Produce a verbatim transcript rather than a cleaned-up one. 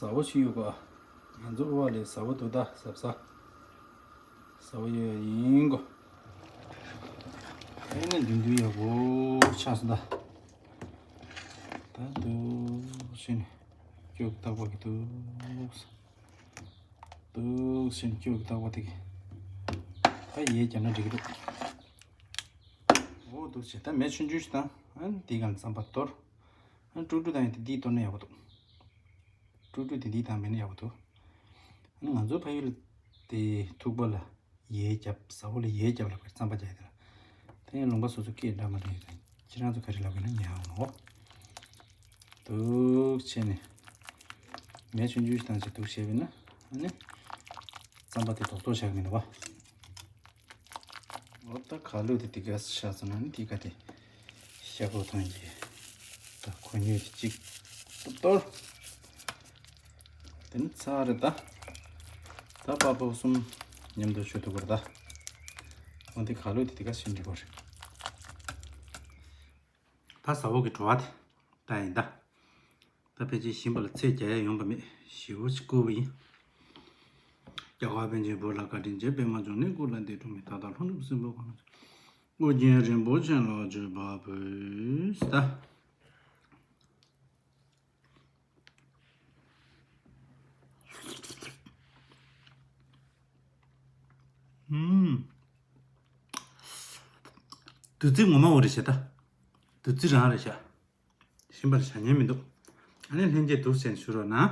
ཟ་བོ་ཞིག་ཡོད་ག་ང་ཚོ་ཨ་ལས་ཟ་བོ་འདུག་ད་ཟབ་ཟ། ཟ་བོ་ཡོད་ཡིན་གོ་ཨེ་ནས་མདུན་མདུན་ཡག་པོ་ཆགས་སོང་ད། ད་འདུག་ཤེས་ནས་སྐྱོ་གི་རྟག་པ་གི་འདུག་འདུག་ཤེས་ནས་སྐྱོ་གི་རྟག་པ་དེ་གི་ད་ཡས་བརྒྱབ་ན་འགྲིག་གི་འདུག་འོ་འདུག་བྱས་ད་མེ་ཆུང་ཆུང་ཞིག་དང་ཨ་ནི་དེའི་སྒང་ལ་རྩམ་པ་གཏོར། ཨ་ནི་དཀྲུག་དཀྲུག་བཏང་ཡས་དེ་འདིས་གཏོར་ན་ཡག་པོ་འདུག་དཀྲུག་དཀྲུག་དེ་འདིས་བཏང་མེད་ན་ཡག་པོ་འདུག་ཨ་ནི་ང་ཚོ་ཕ་ཡུལ་དེ་ཐུག་པ་ལ་ཡས་བརྒྱབ་ཟ་བོ་ལ་ཡས་བརྒྱབ་ལབ་པའི་རྩམ་པ་རྒྱག་ཡས་དེ་ལ། དེ་ཡང་ལུང་པ་སོ་སོ་སྐད་འདྲ་མི་འདྲ་ཡོད་དེ། ཁྱེད་རང་ཚོ་ག་རེ་ལབ་ཡོད་ན་ཉན་ཨང་ནོ། འདུག་བྱས་ནས་མེ་ཆུང་ཆུང་ཞིག་བཏང་བྱས་འདུག་བྱས་པས་ན་ཨ་ནི་རྩམ་པ་དེ་རྡོག་རྡོག་བཞག་གི་མི་འདུག་བ། འོ་ད་ཁ་ལུད་དེ་དེ་ག་ས་ཆགས་སོང་ན་ནི་དེ་ག་དེ་ཤ་ཁོག་ཐང་གི་ད་ཁོ་ཉོས་དེ་གཅིག་གཏོར། དེ་ནི་ཚར་རེད་ད། ད་པགས་པ་གསུམ་མཉམ་དུ་བྱོས་ཐུབ་པར་ད། འོ་དེ་ཁ་ལུད་དེ་དེ་ག་ཤིན་འགྲིག་པ་རེད། ད་ཟ་འོག་གི་བྲོ་བ་དེ་ད་ཡིན་ད། ད་ཕལ་ཆེར་ཞིམ་པ་ལ་ཚད་རྒྱག་ཡ་ཡོང་པ་མེད། ཞེ་པོ་ཅིག་བསྐུར་བ་ཡིན། རྒྱལ་བ་པཎ་ཆེན་བོད་ལ་བཀའ་དྲིན་ཆེ། པདྨ་འབྱུང་གནས་སྐུ་ལ་འདི་སྒྲུབ་མི་ད་ལྟ་ལྷུན་གྲུབ་སྲིན་པོ་གོང་ལ་ཨོ་རྒྱན་རིན་པོ་ཆེ་ལ་མཆོད་པ་ཕུལ་ད། ཨུམ། བདུད་རྩི་ངོ་མ་འོ་རེད་ཤག་ད། བདུད་རྩི་རང་རེད་ཤག་ཞིམ་པར་བྱ་ཉན་མི་འདུག་ཨ་ནི་ལྷན་རྒྱས་འདུག་སེ་ཞུ་རོགས་གནང་།